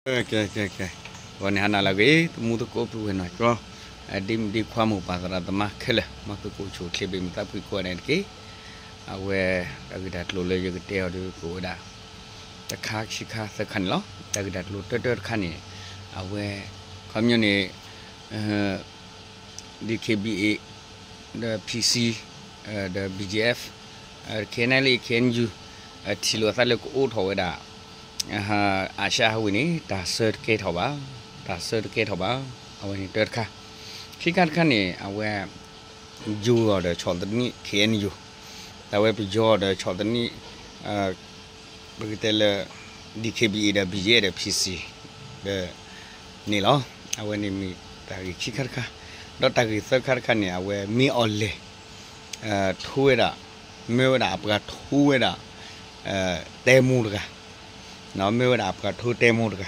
ကဲ ကဲ ကဲ, ဂီၤန့ၣ်ဟါနၤလၢအဂ့ၤ သမူသကိးပုၢ်ဝဲၢ်နီၢ်ကၠီ, ဒ့မုၣ်ဒ့ခွါမိၢ်ပၢ်သရၣ်သမါခဲလၢာ် မ်သုကအိၣ်ဆူၣ်အိၣ်ချ့ဘၣ်မုာ်သးဖှံကိးဂၤဒဲးတက့ၢ်. အဝဲ တၢ်ဂ့ၢ်တၢ်ကျိၤလၢယကတဲအီၤဒ်ကအိၣ်ဝဲဒၣ် တခါခံခါသၢခါန့ၣ်လီၤ. တၢ်ဂ့ၢ်တၢ်ကျိၤတၢတၢတခါန့ၣ် အဝဲ ခီပညီန့ၣ် DKBA ဒီး PC ဒီး BGF, KNLA KNU ထံၣ်လိာ်အသးလၢကအိးထီၣ်ဝဲဒၣ် အၤၡါဟးဝ့ၤန့ၣ် တၢ်ဆၢတကဲထီၣ်ဘၣ်, တၢ်ဆၢတကဲထီၣ်ဘၣ်. အဝဲန့ၣ်တၢတခါ, ခံခါတခါန့ၣ် အဝဲ ယိၤအီၤဒီးဆီၣ်သနံး KNU, တၢ်ဝဲပယီၤဒီးဆီၣ်သနံး ပကတဲလၢ DKBA ဒီး BGF ဒီး PC ဒီး န့ၣ်လီၤ. အဝဲန့ၣ်မ့ၢ်တၢ်ဂ့ၢ်ခံခါတခါ, ဒီးတၢ်ဂ့ၢ်သၢခါတခါန့ၣ် အဝဲမ့ၢ်အီၤလဲၣ် ထိဝဲဒၣ်, မ့ၢ်ဝဲဒၣ်အပှၤထိဝဲဒၣ် တဲမိၢ်တဂၤ, မ့ၢ်ဝဲဒၣ်အပှၤထိတဲမိၢ်တဂၤ,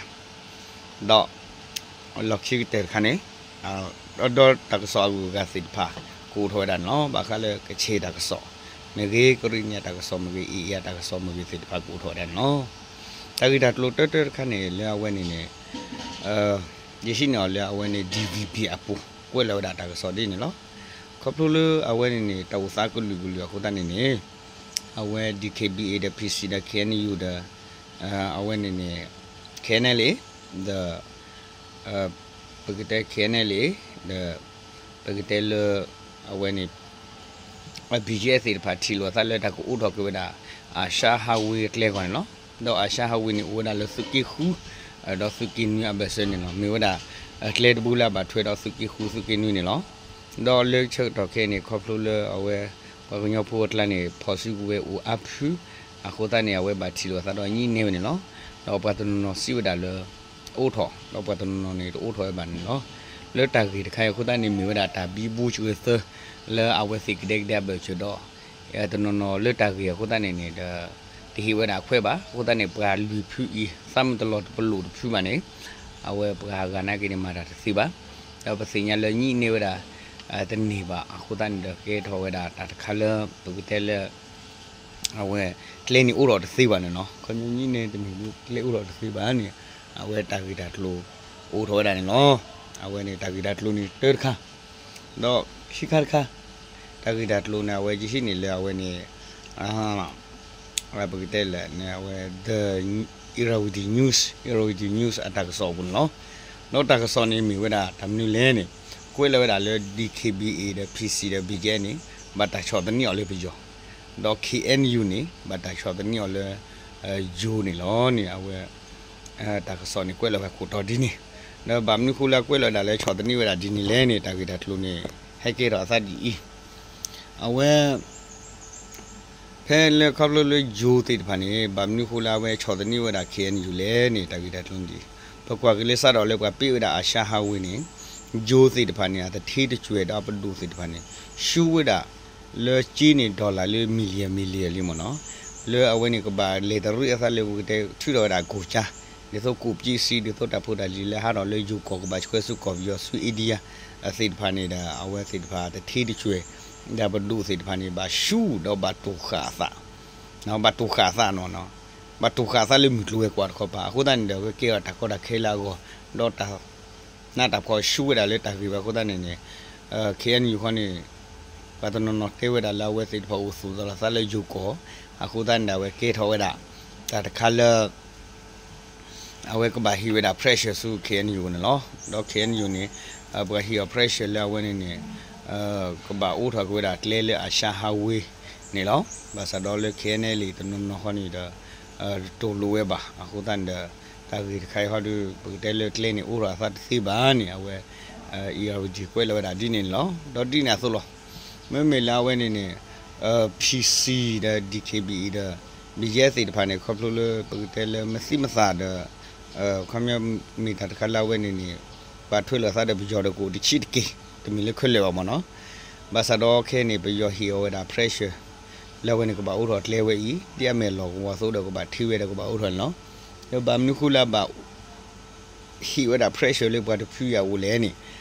ဒီး လီၢ်ခံကတၢၢ်တခါန့ၣ် ဒီးတၢ်ကစီၣ်အဂုၤအဂၤသ့ၣ်တဖၣ် ကအိးထီၣ်ဝဲဒၣ်န့ၣ်လီၤ. ဘၣ်ဃးလၢကဆ့ၣ်တၢ်ကစီၣ်မ့ၢ်ဂ့ၤ, ကရံၣ်နံၣ်တၢ်ကစီၣ်မ့ၢ်ဂ့ၤ, အ့ၣ်အ့ၣ်တၢ်ကစီၣ်မ့ၢ်ဂ့ၤသ့ၣ်တဖၣ် ကအိးထီၣ်ဝဲဒၣ်န့ၣ်လီၤ. တၢ်ဂ့ၢ်တၢ်ကျိၤတၢတၢတခါန့ၣ် လၢအဝဲန့ၣ်န့ၣ် ယဟံးန့ၢ်အီၤလၢအဝဲန့ၣ် DVB အပူၤ ကွဲးလီၤဝဲဒၣ်တၢ်ကစီၣ်ဒ်န့ၣ်လီၤ. ခီဖျိလၢအဝဲန့ၣ်န့ၣ် တၢ်အိၣ်သးကလုာ်ကလုာ်အဃိသတးန့ၣ်န့ၣ် အဝဲ DKBA ဒီး PC ဒီး KNU ဒီး အဝဲန့ၣ်န့ၣ် KNLA ဒီး ပကတဲ KNLA ဒီး ပကတဲလၢ အဝဲန့ၣ် BGF သ့ၣ်တဖၣ် ထံၣ်လိာ်အသးလၢတၢ်ကအိးထီၣ်က့ၤဝဲဒၣ် အၤၡါဟးဝ့ၤအကျဲအဂီၢ်န့ၣ်လီၤ. ဒီးအၤၡါဟးဝ့ၤန့ၣ် အိၣ်ဝဲဒၣ်လၢသုးက့ဃု ဒီးသုးက့နွံအဘၢၣ်စၢၤန့ၣ်လီၤ. မ့ၢ်ဝဲဒၣ် ကျဲတဘိလၢအဘၣ်ထွဲဒီးသုးက့ဃုသုးက့နွံန့ၣ်လီၤ. ဒီးလၢဆၢကတီၢ်ခဲအံၤန့ၣ် ခီဖျိလၢအဝဲ ပှၤကညီဖိအကျါန့ၣ် ဖီၣ်စုကဝဲၤအိၣ်အါဖု အဃိသတးန့ၣ် အဝဲဘၣ်ထံၣ်လိာ်အသးဒီးညၣ်နဲဝဲန့ၣ်လီၤ. ဒီးပှၤတနီၤနီၤစံးဝဲဒၣ်လၢ အိးထီၣ်, ဒီးပှၤတနီၤနီၤန့ၣ် တအိးထီၣ်ဝဲဘၣ်န့ၣ်လီၤ. လၢတၢ်ဂ့ၢ်တခါအံၤအဃိသတးန့ၣ် မ့ၢ်ဝဲဒၣ်တၢ်ဘံဘူစှၤသၢ လၢအဝဲသ့ၣ်ကဒဲကဒဲအဘၢၣ်စၢၤဒီး တနီၤနီၤလၢတၢ်ဂ့ၢ်အဃိသတးန့ၣ်န့ၣ်ဒီး တဟ့ၣ်ဝဲဒၣ်အခွဲးဘၣ်. အဃိသတးန့ၣ် ပှၤလွံၢ်ဖုအံၤ သးမုၢ်တလီၤတပလိာ်တဖုဘၣ်န့ၣ် အဝဲပှၤဂၤနာ်က့န့ၣ် မၤတၢ်တသ့ဘၣ်. ဒီးပသ့ၣ်ညါလၢညၣ်နဲဝဲဒၣ် တန့ၢ်ဘၣ်အဃိသတးန့ၣ်ဒီး ကဲထီၣ်ဝဲဒၣ်တၢ်တခါလၢ ပကတဲလၢ အဝဲ ကျဲန့ၣ်အိးထီၣ်တသ့ဘၣ်န့ၣ်လီၤ. ခီပညီညၣ်နဲတန့ၢ်ဒီး ကျဲအိးထီၣ်တသ့ဘၣ်န့ၣ် အဝဲတၢ်ဂ့ၢ်တၢ်ကျိၤအိးထီၣ်ဝဲဒၣ်န့ၣ်လီၤ. အဝဲန့ၣ်တၢ်ဂ့ၢ်တၢ်ကျိၤန့ၣ်တၢတခါ, ဒီးခံခါတခါ တၢ်ဂ့ၢ်တၢ်ကျိၤန့ၣ် အဝဲယဟံးန့ၢ်လၢအဝဲန့ၣ် ပကတဲလဲၣ်န့ၣ် အဝဲ Irrawaddy News, Irrawaddy News အတၢ်ကစီၣ်အပူၤန့ၣ်လီၤ. ဒီးတၢ်ကစီၣ်န့ၣ်မ့ၢ်ဝဲဒၣ်တၢ်မနုၤလဲၣ်န့ၣ် ကွဲးလီၤဝဲဒၣ်လၢ DKBA ဒီး PC ဒီး BGF န့ၣ် ဘၣ်တၢ်ဆီၣ်သနံးအီၤလၢပယီၤ, ဒီး KNU န့ၣ် ဘၣ်တၢ်ဆီၣ်သနံးအီၤလၢ ယိၤန့ၣ်လီၤန့ၣ် အဝဲ တၢ်ကစီၣ်န့ၣ်ကွဲးလီၤဝဲခိၣ်တီဒ်န့ၣ်, ဒီးဘၣ်မနုၤဃိလၢအကွဲးလီၤဝဲဒၣ်လၢဆီၣ်သနံးဝဲဒၣ်ဒ်န့ၣ်လဲၣ်န့ၣ် တၢ်ဂ့ၢ်တၢ်ကျိၤန့ၣ် ဟဲကဲထီၣ်အသးဒ်အံၤ, အဝဲ ဖဲလၢခီဖျိလၢယိၤသ့ၣ်တဖၣ်န့ၣ် ဘၣ်မနုၤဃိလၢအဝဲဆီၣ်သနံးဝဲဒၣ် KNU လဲၣ်န့ၣ် တၢ်ဂ့ၢ်တၢ်ကျိၤန့ၣ်ဒ်အံၤ, ပကွၢ်က့ၤလၢစးထီၣ်လၢပှၤပ့းဝဲဒၣ်အၤၡါဟးဝ့ၤန့ၣ် ယိၤသ့ၣ်တဖၣ်န့ၣ် အတထ့တကွဲၢ်ဒီးအပဒိၣ်သ့ၣ်တဖၣ်န့ၣ် ဆူဝဲဒၣ် လၢကၠ့န့ၣ် dollar လၢ million million လံမ့ၢ်နီၤ, လၢအဝဲန့ၣ်ကဘၣ်လဲၤတရံးအသးလၢပကတဲထုးထီၣ်ဝဲဒၣ်အကိၢ်ကၠါ, ဒ်သိးကိၣ်ပစံးစံး ဒ်သိးတၢ်ဖိတၢ်လံၤလၢဟးထီၣ်လၢယိၤကီၢ်ကဘၣ်ဆှၢဆူကီၢ်ပယီၤဆူ India သ့ၣ်တဖၣ်န့ၣ်ဒီး အဝဲသ့ၣ်တဖၣ်တထ့တကွဲၢ်, ဒီးပဒိၣ်သ့ၣ်တဖၣ်န့ၣ် ဘၣ်ဆူၣ်ဒီးဘၣ်တိၢ်ဃာ်အသး, ဘၣ်တိၢ်ဃာ်အသးနီၤ, ဘၣ်တိၢ်ဃာ်အသးလၢမုၢ်ကျိၤဝဲၤကွာ်တခီပၤ အဃိသတးန့ၣ်ဒီး ကကဲထီၣ်တၢ်ကီတၢ်ခဲလၢအဂီၢ်, ဒီးတၢ် နးတၢ်ဖှီၣ်ဆူၣ်ဝဲဒၣ်လၢတၢ်ဂ့ၢ်ဝဲအဃိသတးန့ၣ်န့ၣ် KNU ဃီန့ၣ် ပှၤတနီၤနီၤတဲဝဲဒၣ်လၢအဝဲသ့ၣ်တဖၣ်အိၣ်သူၣ်သးလီၤသးလၢယိၤကီၢ်, အဃိသတးန့ၣ်ဒီး အဝဲကဲထီၣ်ဝဲဒၣ် တၢ်တခါလၢ အဝဲကဘၣ်ဟ့ၣ်ဝဲဒၣ် pressure ဆူ KNU န့ၣ်လီၤ. ဒီး KNU န့ၣ် ပှၤဟ့ၣ်အီၤ pressure လၢအဝဲန့ၣ်န့ၣ် ကဘၣ်အိးထီၣ်က့ၤဝဲဒၣ်ကျဲလၢအၤၡါဟးဝ့ၤန့ၣ်လီၤ. ဘၣ်ဆၣ်ဒီးလၢ KNLA တနီၤနီၤဃီန့ၣ်ဒီး တတူၢ်လိာ်ဝဲဘၣ်. အဃိသတးန့ၣ်ဒီး တၢ်ဂ့ၢ်တခါအံၤဟီဒီး ပကတဲလၢကျဲန့ၣ်အိးထီၣ်အသးတသ့ဘၣ်န့ၣ် အဝဲ Irrawaddy ကွဲးလီၤဝဲဒၣ်ဒ်န့ၣ်န့ၣ်လီၤ. ဒီးဒ်န့ၣ်အသိးလီၤ. မ့မ့ၢ်လၢအဝဲန့ၣ်န့ၣ် PC ဒီး DKBA ဒီး BGF သ့ၣ်တဖၣ်န့ၣ် ခီဖျိလၢပကတဲလၢမသံမသးဒီး ခီပညီမ့ၢ်တၢ်တခါလၢအဝဲန့ၣ်န့ၣ် ပှၤထွဲလိာ်အသးဒီးပယီၤဒီးကအိၣ်တဆံးတက့ၢ်, တမ့ၢ်လၢခဲလၢာ်ဘၣ်မ့ၢ်နီၤ. ဘၣ်ဆၣ်ဒီးခဲအံၤန့ၣ် ပယီၤဟ့ၣ်အီၤဝဲဒၣ် pressure လၢအဝဲန့ၣ်ကဘၣ်အိးထီၣ်ကျဲဝဲအံၤ ဒ်အမ့ၢ်လီၢ်ကဝီၤအသိးဒီးကဘၣ်ထံၣ်ဝဲဒီးကဘၣ်အိးထီၣ်န့ၣ်လီၤ. ဒီးဘၣ်မနုၤဃိလၢအဘၣ် ဟ့ၣ်ဝဲဒၣ် pressure လၢပှၤတဖုအံၤအအိၣ်လဲၣ်န့ၣ်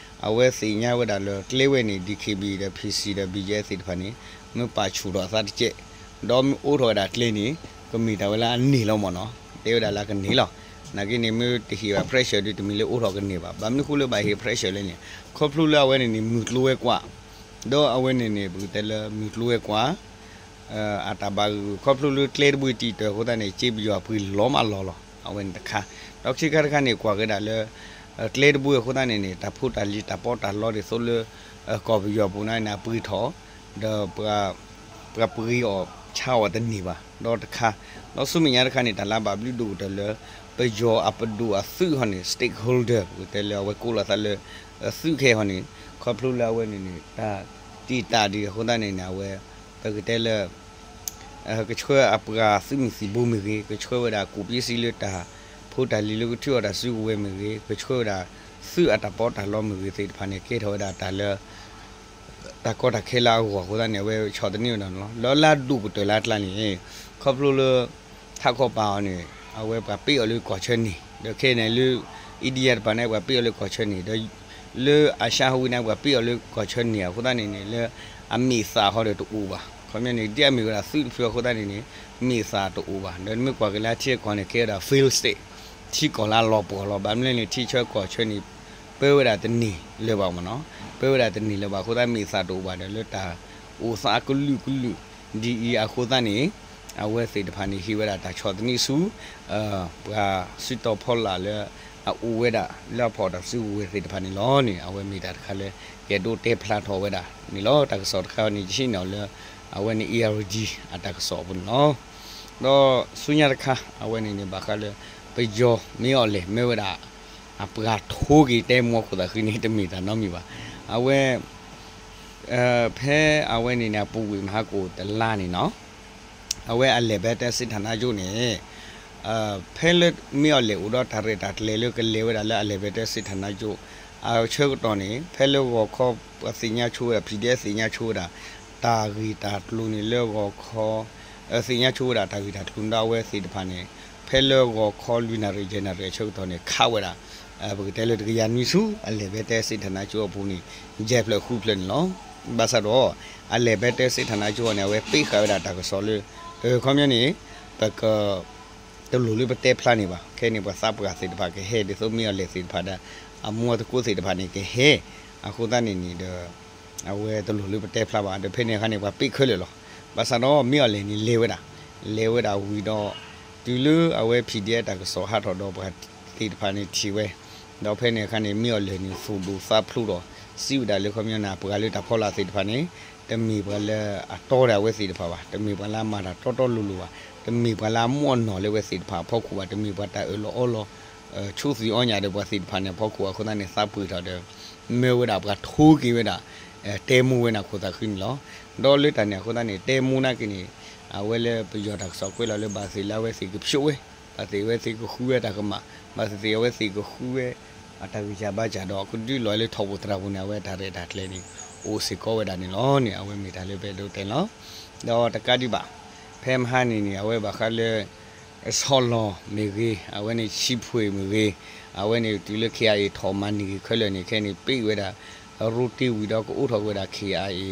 အဝဲသ့ၣ်ညါဝဲဒၣ်လၢကျဲဝဲန့ၣ် DKBA ဒီး PC ဒီး BGF သ့ၣ်တဖၣ်န့ၣ် မ့ၢ်ပာ်ဆူၣ်ထီၣ်အသးတကဲး ဒီးမ့ၢ်အိးထီၣ်ဝဲဒၣ်ကျဲန့ၣ် ကမ့ၢ်တၢ်ဝဲလၢအန့ၢ်လီၤမ့ၢ်နီၤ. တဲဝဲဒၣ်လၢအကန့ၢ်လီၤ. နာ်က့န့ၣ် မ့ၢ်တဟ့ၣ်ဘၣ် pressure ဒီး တမ့ၢ်လၢအိးထီၣ်ကန့ၢ်ဘၣ်. ဘၣ်မနုၤဃိလၢဘၣ်ဟ့ၣ် pressure လဲၣ်န့ၣ် ခီဖျိလၢအဝဲန့ၣ်န့ၣ် မုၢ်ကျိၤဝဲၤကွာ်, ဒီးအဝဲန့ၣ်န့ၣ် ပကတဲလၢမုၢ်ကျိၤဝဲၤကွာ် အတၢ်ဘၣ်ဂုာ် ခီဖျိလၢကျဲတဘိတံာ်တာ်အဃိသတးန့ၣ် ကၠ့ပယီၤပှ့ၤလီၤမးလီၤလီၤ အဝဲန့ၣ်တခါ, ဒီးခံခါတခါန့ၣ် ကွၢ်က့ၤဒၣ်လၢ ကျဲတဘိအဃိသတးန့ၣ်န့ၣ် တၢ်ဖိတၢ်လံၤတၢ်ပီးတၢ်လီဒ်သိးလၢ ကီၢ်ပယီၤပူၤန့ၣ်န့ၣ် အပှ့ၤထီၣ် ဒီး ပှၤပှ့ၤအီၤဆါအီၤတန့ၢ်ဘၣ် ဒီးတခါ, ဒီးဆူမဲာ်ညါတခါန့ၣ် တၢ်လၢဘၣ်ဘျုးဒိၣ်ကတၢၢ်လၢ ပယီၤအပဒိၣ်အသုးဟီန့ၣ် stakeholder ပကတဲလၢအဝဲကိးလီၤသးလၢ သုးခဲဟီန့ၣ် ခီဖျိလၢအဝဲန့ၣ်န့ၣ် တၢ်တံာ်တာ်ဒံးအဃိသတးန့ၣ်န့ၣ် အဝဲ ပကတဲလၢ ကဆှၢအပှၤသုးမုၢ်သံၣ်ဘိမ့ၢ်ဂ့ၤ, ကဆှၢဝဲဒၣ်ကူးပ့စံလၢတၢ်ဖိတၢ်လံၤလၢကထုးအီၣ်တၢ်စုကဝဲၤမ့ၢ်ဂ့ၤ, ကဆှၢဝဲဒၣ် သုးအတၢ်ပီးတၢ်လီမ့ၢ်ဂ့ၤသ့ၣ်တဖၣ်န့ၣ် ကဲထီၣ်ဝဲဒၣ်တၢ်လၢ တၢ်ကီတၢ်ခဲလၢအဂီၢ်အဃိသတးန့ၣ် အဝဲဆီၣ်သနံးဝဲဒၣ်န့ၣ်လီၤ. လၢလၢဒိၣ်ကတၢၢ်လၢအကျါန့ၣ် ခီဖျိလၢ ထးခီပၤအီၤန့ၣ် အဝဲပှၤပ့းအီၤလၢကီၢ်ဆၢန့ၣ်, ဒီးခဲအံၤန့ၣ်လၢ India တပၤန့ၣ် ပှၤပ့းအီၤလၢကီၢ်ဆၢန့ၣ်, ဒီး လၢအရှါဟူဝံၤန့ၣ် ပှၤပ့းအီၤလၢကီၢ်ဆၢန့ၣ်အဃိသတးန့ၣ်န့ၣ် လၢအမ့ၢ်သးဟီဒီးတအိၣ်ဘၣ်. ခီပညီန့ၣ် ဒ်အမ့ၢ်ဝဲဒၣ်သုးတဖုအဃိသတးန့ၣ်န့ၣ် မ့ၢ်သးတအိၣ်ဘၣ်. ဒီးနမ့ၢ်ကွၢ်က့ၤလၢထံကီၢ်န့ၣ် ကဲဝဲဒၣ် fail state, ထံကီၢ်လၢအလီၤပှီၢ်လီၤ. ဘၣ်မနုၤလဲၣ်န့ၣ် ထံဆၢကီၢ်ဆၢန့ၣ် ပၢဝဲဒၣ်တန့ၢ်လၢၤဘၣ်မ့ၢ်နီၤ, ပၢဝဲဒၣ်တန့ၢ်လၢၤဘၣ်အဃိသတး မ့ၢ်သးတအိၣ်ဘၣ်ဒီး လၢတၢ်အိၣ်သးကလုာ်ကလုာ်ဒ်အံၤအဃိသတးန့ၣ် အဝဲသ့ၣ်တဖၣ်န့ၣ် ဟ့ၣ်ဝဲဒၣ်တၢ်ဆီၣ်သနံးဆူ ပှၤစုတီၤဖီလာ်လၢ အအိၣ်ဝဲဒၣ်လၢအဖီၣ်တၢ်စုကဝဲၤသ့ၣ်တဖၣ်န့ၣ်လီၤန့ၣ် အဝဲမ့ၢ်တၢ်တခါလၢ ယအဲၣ်ဒိးတဲဖျါထီၣ်ဝဲဒၣ်န့ၣ်လီၤ. တၢ်ကစီၣ်တခါန့ၣ် ယဟံးန့ၢ်အီၤလၢ အဝဲန့ၣ် ARD အတၢ်ကစီၣ်အပူၤန့ၣ်လီၤ. ဒီးဆူညါတခါ အဝဲန့ၣ်န့ၣ် ဘၣ်ဃးလၢ ပယီၤမ့ၢ်အီၤလဲၣ် မ့ၢ်ဝဲဒၣ် အပှၤထိက့ၤတဲမိၢ်အခိၣ်သးဃံန့ၣ် တမ့ၢ်တၢ်နီတမံၤဘၣ်. အဝဲ ဖဲအဝဲန့ၣ်န့ၣ် အပူၤကွံာ်မဟါကိၣ်တလါန့ၣ်နီၤ အဝဲအလဲၤဘဲတဲစ့ထၣ်နါကၠိန့ၣ် ဖဲလၢမ့ၢ်အီၤလဲၣ်အိၣ်ဒီးတၢ်ရဲၣ်တၢ်ကျဲၤလၢကလဲၤဝဲဒၣ်လၢအလဲၤဘဲတဲစ့ထၣ်နါကၠိ အဆၢကတီၢ်န့ၣ် ဖဲလၢဂီၤခီပှၤသ့ၣ်ညါဆိဝဲဒၣ် PDF သ့ၣ်ညါဆိဝဲဒၣ် တၢ်ဂ့ၢ်တၢ်ကျိၤန့ၣ်လၢဂီၤခီ သ့ၣ်ညါဆိဝဲဒၣ်တၢ်ဂ့ၢ်တၢ်ကျိၤန့ၣ်ဒီးအဝဲသ့ၣ်တဖၣ်န့ၣ် ဖဲလၢဂီၤခီလွံၢ်နၣ်ရံၣ်ယဲၢ်နၣ်ရံၣ်အဆၢကတီၢ်န့ၣ် ခးဝဲဒၣ် ပကတဲလၢတကယၤနွံဆူ အလဲၤဘဲတဲစ့ထၣ်နါကၠိအပူၤန့ၣ် ယဲၢ်ဖျၢၣ်ဃုဖျၢၣ်န့ၣ်လီၤ. ဘၣ်ဆၣ်ဒီး အလဲၤဘဲတဲစ့ထၣ်နါကၠိအီၤန့ၣ် အဝဲပ့းဃာ်ဝဲဒၣ်တၢ်ကစီၣ်လၢ ခီပညီန့ၣ် ပက တလိၣ်လၢပတဲဖျါန့ၣ်ဘၣ်. ခဲအံၤန့ၣ် ပှၤသးပှၢ်သ့ၣ်တဖၣ်ကဟဲ ဒ်သိးမ့ၢ်အီၤလဲၣ်သ့ၣ်တဖၣ်ဒီး အမူအသကိးသ့ၣ်တဖၣ်န့ၣ်ကဟဲ အဃိသတးန့ၣ်န့ၣ်ဒီး အဝဲတလိၣ်လၢပတဲဖျါဘၣ်. ဒီးဖဲန့ၣ်အခါန့ၣ် ပှၤပ့းခဲလၢာ်လီၤ. ဘၣ်ဆၣ်ဒီးမ့ၢ်အီၤလဲၣ်န့ၣ် လဲၤဝဲဒၣ်, လဲၤဝဲဒၣ်ဝံၤဒီး တုၤလၢအဝဲ PDF တၢ်ကစီၣ်ဟးထီၣ်ဒီးပှၤသ့ၣ်တဖၣ်န့ၣ်ထံၣ်ဝဲ, ဒီးဖဲန့ၣ်အခါန့ၣ် မ့ၢ်အီၤလဲၣ်န့ၣ် သူၣ်ဒိၣ်သးဖျိးဒီး စံးဝဲဒၣ်လၢခီပညီန့ၣ် ပှၤလၢတၢ်ဖီလာ်သ့ၣ်တဖၣ်န့ၣ် တမ့ၢ်ပှၤလၢအတီဒီးအဝဲသ့ၣ်တဖၣ်ဘၣ်, တမ့ၢ်ပှၤလၢအမၤတၢ်တီတီလိၤလိၤဘၣ်, တမ့ၢ်ပှၤလၢအမူအနီၢ်လၢအဝဲသ့ၣ်တဖၣ်အဖီခိၣ်ဘၣ်, တမ့ၢ်ပှၤတၢ်အၢၣ်လီၤအီလီၤ ဆိၣ်သံအီၣ်ညၣ်ဒီးပှၤသ့ၣ်တဖၣ်န့ၣ် အဖီခိၣ်အဃိသတးန့ၣ် သးပှ့ၤထီၣ်ဒီး မၢဝဲဒၣ်ပှၤထိက့ၤဝဲဒၣ် တဲမိၢ်ဝဲန့ၣ်ခိၣ်သးဃံန့ၣ်လီၤ. ဒီးလၢတၢ်န့ၣ်အဃိသတးန့ၣ် တဲမိၢ်နာ်က့န့ၣ် အဝဲလၢပယီၤတၢ်ကစီၣ်ကွဲးလီၤလၢဘၣ်သ့ၣ်လၢအဝဲသ့ၣ်ကဖျိးဝဲ, ဘၣ်သ့ၣ်အဝဲသ့ၣ်ကဃုဝဲတၢ်ကမၣ်, ဘၣ်သ့ၣ်သ့ၣ်အဝဲသ့ၣ်ကဃုဝဲ အတၢ်ဂံၢ်စၢ်ဘါစၢ်ဒီး ကဒုးလီၤလၢထီၣ်ပူၤသရၣ်ပူၤန့ၣ် အဝဲတၢ်ရဲၣ်တၢ်ကျဲၤန့ၣ် အိၣ်စ့ၢ်ကီးဝဲဒၣ်န့ၣ်လီၤန့ၣ် အဝဲမ့ၢ်တၢ်လၢပအဲၣ်ဒိးတဲန့ၣ်လီၤ. ဒီးတကးဒံးဘၣ် ဖဲမဟါန့ၣ်န့ၣ် အဝဲဘၣ်ဃးလၢ ဆီလီၤမ့ၢ်ဂ့ၤ, အဝဲန့ၣ်ဆံးဖှ့ၣ်မ့ၢ်ဂ့ၤ, အဝဲန့ၣ်တုၤလၢ KIA ထီၣ်မၤန့ၢ်ဂ့ၤခဲလၢာ်န့ၣ် ခဲအံၤန့ၣ် ပ့းဝဲဒၣ် ရိတ့ဝံၤဒီးကအိးထီၣ်က့ၤဝဲဒၣ် KIA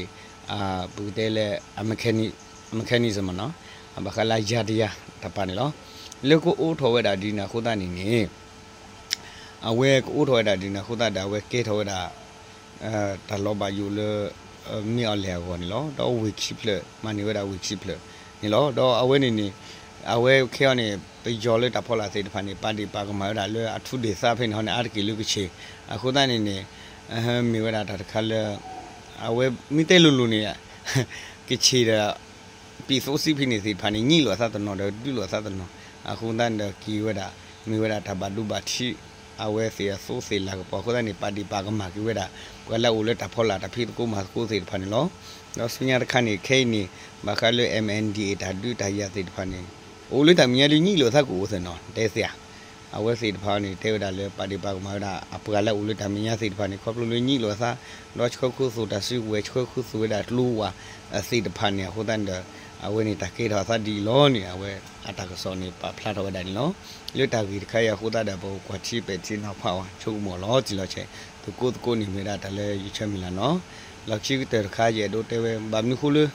ပကတဲလၢ အ mechanism နီၤ, အဘၣ်ဃးလၢယၤတယၤတပၤန့ၣ်လီၤ. လၢကအိးထီၣ်ဝဲဒၣ်ဒ်န့ၣ်အဃိသတးန့ၣ်န့ၣ် အဝဲကအိးထီၣ်ဝဲဒၣ်ဒ်န့ၣ်အဃိသတးဒီး အဝဲကဲထီၣ်ဝဲဒၣ် တၢ်လီၤဘၣ်ယိၣ်လၢ မ့ၢ်အီၤလဲၣ်အဂီၢ်န့ၣ်လီၤ. ဒီးဝ့ၢ်ခံဖျၢၣ် မၤန့ၢ်ဝဲဒၣ်ဝ့ၢ်ခံဖျၢၣ်န့ၣ်လီၤ. ဒီးအဝဲန့ၣ်န့ၣ် အဝဲခဲအံၤန့ၣ် ပယီၤလၢတၢ်ဖီလာ်သ့ၣ်တဖၣ်န့ၣ် ပာ်ဒ့ၣ်ပာ်ကမၣ်ဝဲဒၣ်လၢအထူဒ့ၣ်သးဖဲန့ၣ်ဟီန့ၣ် အါတက့ၢ်လၢကခ့ၣ်, အဃိသတးန့ၣ်န့ၣ် မ့ၢ်ဝဲဒၣ်တၢ်တခါလၢ အဝဲမ့ၢ်တဲလိၤလိၤန့ၣ် ကခ့ၣ်ဒီး ပံၣ်သိစံဖဲန့ၣ်သ့ၣ်တဖၣ်န့ၣ် ညံးလိာ်အသးတနီၤဒီး ဒုးလိာ်အသးတနီၤ, အဃိသတးန့ၣ်ဒီးက့ၤဝဲဒၣ် မ့ၢ်ဝဲဒၣ်တၢ်ဘၣ်ဒိဘၣ်ထံး အဝဲသ့ၣ်အသိသ့ၣ်လၤကပီၤအဃိသတးန့ၣ် ပာ်ဒ့ၣ်ပာ်ကမၣ်က့ၤဝဲဒၣ် ပှၤလၢအအိၣ်လၢတၢ်ဖီလာ်တၢ်ဖံးသကိးမၤသကိးသ့ၣ်တဖၣ်န့ၣ်လီၤ. ဒီးဆူညါတခါန့ၣ် ခဲအံၤန့ၣ် ဘၣ်ဃးလၢ MNDAA တၢ်ဒုးတၢ်ယၤသ့ၣ်တဖၣ်န့ၣ် အိၣ်လၢတၢ်မဲာ်ညါဒ်ညံးလိာ်အသးကအိၣ်သ့ၣ်နီၤ တဲသ့ဧါ အဝဲသ့ၣ်တဖၣ်န့ၣ် တဲဝဲဒၣ်လၢပာ်ဒ့ၣ်ပာ်ကမၣ်ဝဲဒၣ် အပှၤလၢအအိၣ်လၢတၢ်မဲာ်ညါသ့ၣ်တဖၣ်န့ၣ် ခီဖျိလၢညံးလိာ်အသး ဒီးဆှၢခိသိၣ်တၢ်စုကဝဲၤ ဆှၢခိသိၣ်ဝဲဒၣ်ကျိဝဲသ့ၣ်တဖၣ်န့ၣ် အဃိသတးန့ၣ်ဒီး အဝဲန့ၣ်တၢ်ကဲထီၣ်အသးဒ်အံၤလီၤန့ၣ် အဝဲအတၢ်ကစီၣ်န့ၣ် ပာ်ဖျါထီၣ်ဝဲဒၣ်န့ၣ်လီၤ. လၢတၢ်ဂ့ၢ်တခါအံၤအဃိသတးဒီး ပကကွၢ်ထံပဲာ်ထံနီၤဖးဝဲ ဆိကမိၣ်လီၤတံၢ်လီၤဆဲး သကိးသကိးန့ၣ် မ့ၢ်ဝဲဒၣ်တၢ်လၢယဆၢမုၢ်လၢ်နီၤ. လီၢ်ခံကတၢၢ်တခါ ယအဲၣ်ဒိးတဲဝဲ ဘၣ်မနုၤဃိလၢ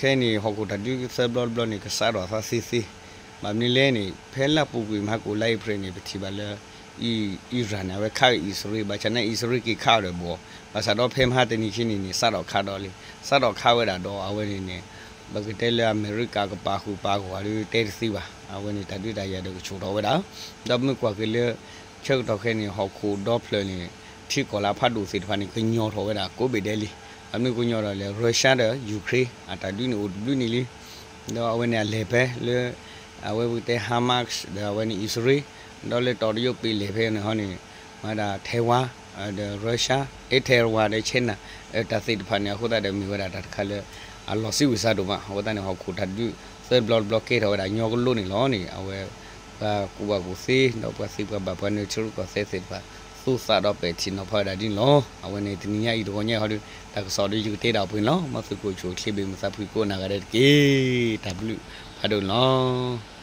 ခဲအံၤန့ၣ် ဟီၣ်ခိၣ်တၢ်ဒုးသၢဘျီတဘျီန့ၣ် ကစးထီၣ်အသးသ့သ့ ဘၣ်မနုၤလဲၣ်န့ၣ် ဖဲလၢပူၤကွံာ်မဟါကိၣ်လါအ့ဖြ့ၣ်န့ၣ် ပထံၣ်ဘၣ်လၢ အံရၣ်န့ၣ် အဝဲခးဂ့ၤအံၣ်စရ့လး, ဘၣ်ဆၣ်န့ၣ် အံၣ်စရ့လးက့ၤခးအီၤဒီးဘှီ, ဘၣ်ဆၣ်ဒီးဖဲမဟါတနံၤခံနံၤန့ၣ် စးထီၣ်ခးဒီးလံ, စးထီၣ်ခးဝဲဒၣ်ဒီး အဝဲန့ၣ်န့ၣ် ပကတဲလၢအမဲရကၤကပာ်ဃုာ်ပာ်ဂီၢ်ဒီးတဲတသ့ဘၣ်, အဝဲန့ၣ်တၢ်ဒုးတၢ်ယၤဒီးကဆူၣ်ထီၣ်ဝဲဒၣ်, ဒီးမ့ၢ်ကွၢ်က့ၤလၢ ဆၢကတီၢ်ခဲအံၤန့ၣ် ဟီၣ်ခိၣ်ဒီဖျၢၣ်န့ၣ် ထံကီၢ်လၢအဖးဒိၣ်သ့ၣ်တဖၣ်န့ၣ် ကညီၤထီၣ်ဝဲဒၣ်ကိးဘ့ၣ်ဒဲးလံ, အမ့ၢ်ကညီၤထီၣ်လဲၣ် ရၢရှါဒီးယူၤခရ့ၣ် အတၢ်ဒုးန့ၣ်အိၣ်တဘျုးနံၣ်လံ, ဒီးအဝဲန့ၣ်အလဲၤဖဲလၢ အဝဲပကတဲ Hamas ဒီးအဝဲန့ၣ်အံၣ်စရ့လး, ဒီးလၢတီၤတယိပ့ၤလဲၢ်ဖဲန့ၣ်ဟီန့ၣ် မၤဒၣ် Taiwan ဒီး Russia, အဲ Taiwan ဒီး China တၢ်သ့ၣ်တဖၣ်န့ၣ် အဃိသတးဒီးမ့ၢ်ဝဲဒၣ်တၢ်တခါလၢ အလီၤစံးဝံၤစၢ်ဒိၣ်မး, အဃိသတးန့ၣ် ဟီၣ်ခိၣ်တၢ်ဒုးသၢဘျီတဘျီကဲထီၣ်ဝဲဒၣ်ညီကလိန့ၣ်လီၤန့ၣ် အဝဲ ပှၤကူၣ်ဘၣ်ကူၣ်သ့ ဒီးပှၤသံပှၤဘၣ်ပှၤနၢၤထံရူၢ်ကီၢ်သဲးသ့ၣ်တဖၣ် သူၣ်သးဒီးပဲာ်ထံနီၤဖးဝဲဒၣ်ဒ်န့ၣ်လီၤ. အဝဲန့ၣ်တနံၤညါအံၤတဂီၤညါဟီဒီး တၢ်ကစီၣ်ဒီးယကတဲဒၣ်ပှဲၤန့ၣ်လီၤ. မ်သုကအိၣ်ဆူၣ်အိၣ်ချ့ဘၣ်မုာ်သးဖှံကိးဂၤဒဲးတက့ၢ်. တၢ်ဘျုးဖးဒိၣ်န့ၣ်လီၤ.